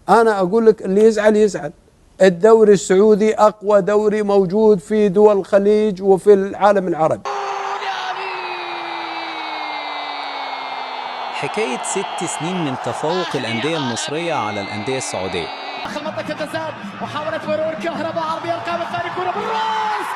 انا اقول لك اللي يزعل يزعل. الدوري السعودي اقوى دوري موجود في دول الخليج وفي العالم العربي. حكاية 6 سنين من تفوق الأندية المصرية على الأندية السعودية. دخل منطقة الجزاء، محاولة مرور كهرباء عرضية، القائم الثاني، كرة بالراس.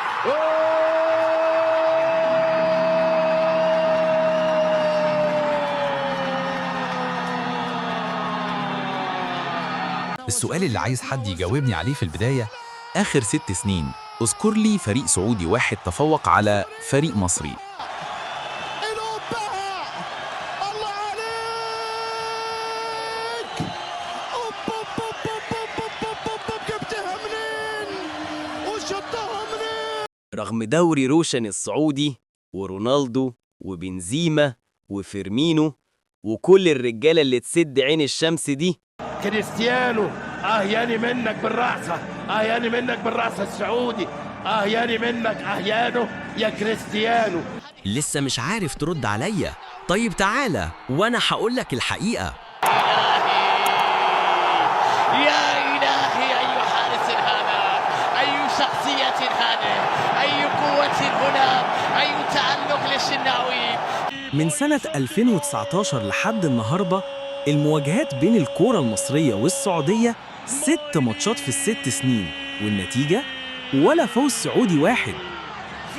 السؤال اللي عايز حد يجاوبني عليه في البداية: آخر 6 سنين اذكر لي فريق سعودي واحد تفوق على فريق مصري. الله عليك! اوب اوب اوب اوب اوب اوب اوب اوب، جبتها منين وشطها منين؟ رغم دوري روشن السعودي ورونالدو وبنزيما وفيرمينو وكل الرجالة اللي تسد عين الشمس دي. كريستيانو، اه ياني منك بالرأسة، اه ياني منك بالرأسة السعودي، اه ياني منك، اه يانو يا كريستيانو. لسه مش عارف ترد عليا؟ طيب تعالى وانا هقولك الحقيقة. يا إلهي، أي حارس هذا؟ أي شخصية هذه؟ أي قوة هنا؟ أي تألق للشناوي! من سنة 2019 لحد النهاردة المواجهات بين الكورة المصرية والسعودية 6 ماتشات في ال6 سنين، والنتيجة ولا فوز سعودي واحد،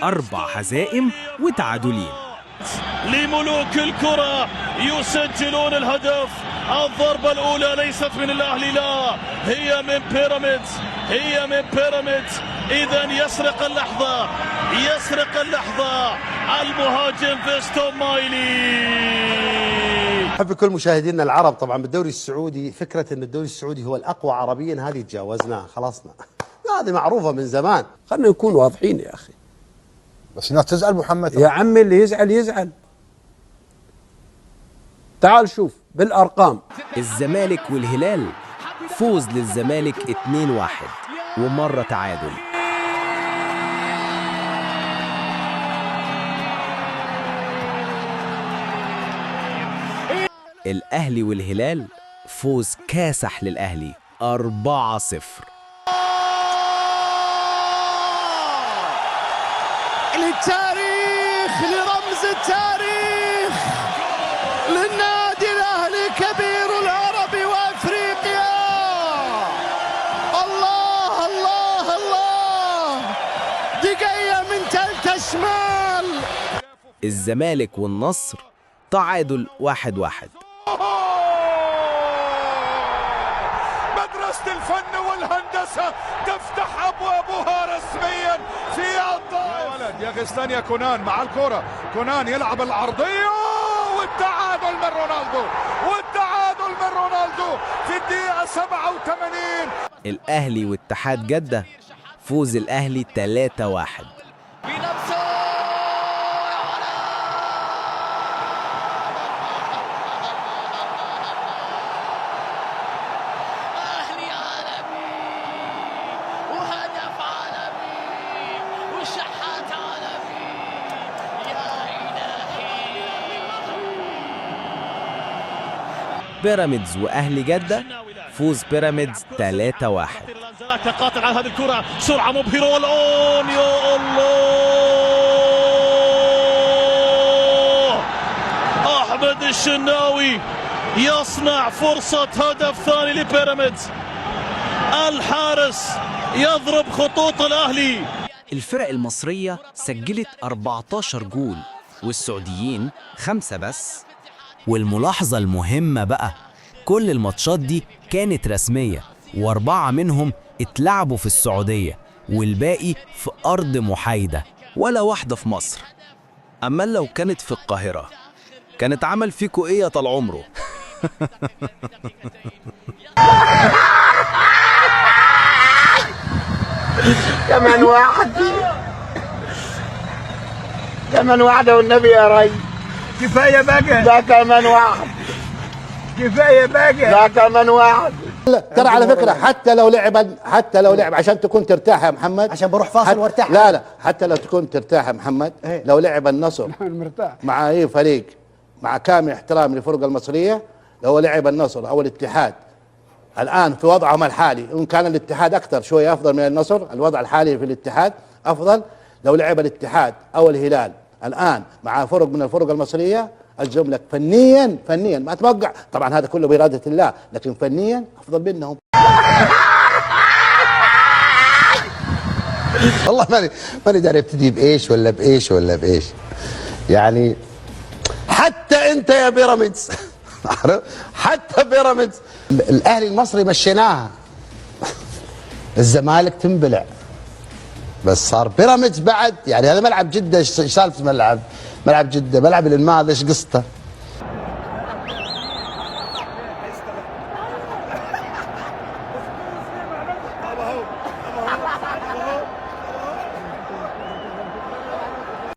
4 هزائم وتعادلين. لملوك الكرة يسجلون الهدف. الضربة الأولى ليست من الأهلي، لا، هي من بيراميدز، هي من بيراميدز. إذا يسرق اللحظة، يسرق اللحظة المهاجم فيستون مايلي. أحب كل مشاهدينا العرب. طبعا بالدوري السعودي، فكرة أن الدوري السعودي هو الأقوى عربيا هذه تجاوزناها، خلصنا، هذه معروفة من زمان. خلينا نكون واضحين يا اخي. بس الناس تزعل محمد. يا عمي اللي يزعل يزعل. تعال شوف بالارقام. الزمالك والهلال، فوز للزمالك 2-1 ومرة تعادل. الأهلي والهلال، فوز كاسح للأهلي 4-0. للتاريخ، لرمز التاريخ، للنادي الأهلي كبير العرب وأفريقيا. الله الله الله، دقيقة من تلت شمال. الزمالك والنصر تعادل 1-1. مدرسة الفن والهندسة تفتح أبوابها رسميا في الطائف. يا ولد يا غسلان يا كونان مع الكرة، كونان يلعب العرضية والتعادل من رونالدو، والتعادل من رونالدو في الدقيقة 87. الأهلي واتحاد جدة، فوز الأهلي 3-1. بنفسه يا ولد! أهلي عالمي وهدف عالمي وشحات عالمي، يا إلهي! بيراميدز وأهلي جدة، فوز بيراميدز 3-1. قاطع على هذه الكرة، سرعة مبهرة والآن يا الله، أحمد الشناوي يصنع فرصة هدف ثاني لبيراميدز. الحارس يضرب خطوط الأهلي. الفرق المصرية سجلت 14 جول والسعوديين 5 بس. والملاحظة المهمة بقى، كل الماتشات دي كانت رسمية، و4 منهم اتلعبوا في السعودية والباقي في أرض محايدة، ولا واحدة في مصر. أما لو كانت في القاهرة كانت عمل فيكو إيه يا طال عمره؟ كمان واحد، كمان واحدة والنبي يا ري. كفاية بقى. ده كمان واحد. كفاية بقى. ده كمان واحد. ترى على فكرة حتى لو لعب عشان تكون ترتاح يا محمد. عشان بروح فاصل وارتاح. لا لا، حتى لو تكون ترتاح يا محمد، إيه؟ لو لعب النصر مرتاح. مع اي فريق، مع كامل احترامي للفرق المصريه، لو لعب النصر او الاتحاد الان في وضعهم الحالي، ان كان الاتحاد اكثر شوية افضل من النصر، الوضع الحالي في الاتحاد افضل. لو لعب الاتحاد او الهلال الان مع فرق من الفرق المصرية، اجزم لك فنيا، فنيا ما اتوقع، طبعا هذا كله باراده الله، لكن فنيا افضل منهم. والله ماني داري ابتدي بايش ولا بايش ولا بايش. يعني حتى انت يا بيراميدز، عارف؟ حتى بيراميدز، الاهلي المصري مشيناها، الزمالك تنبلع، بس صار بيراميدز بعد. يعني هذا ملعب جده، ايش سالفة ملعب جده، ملعب الانماء هذا ايش قصته؟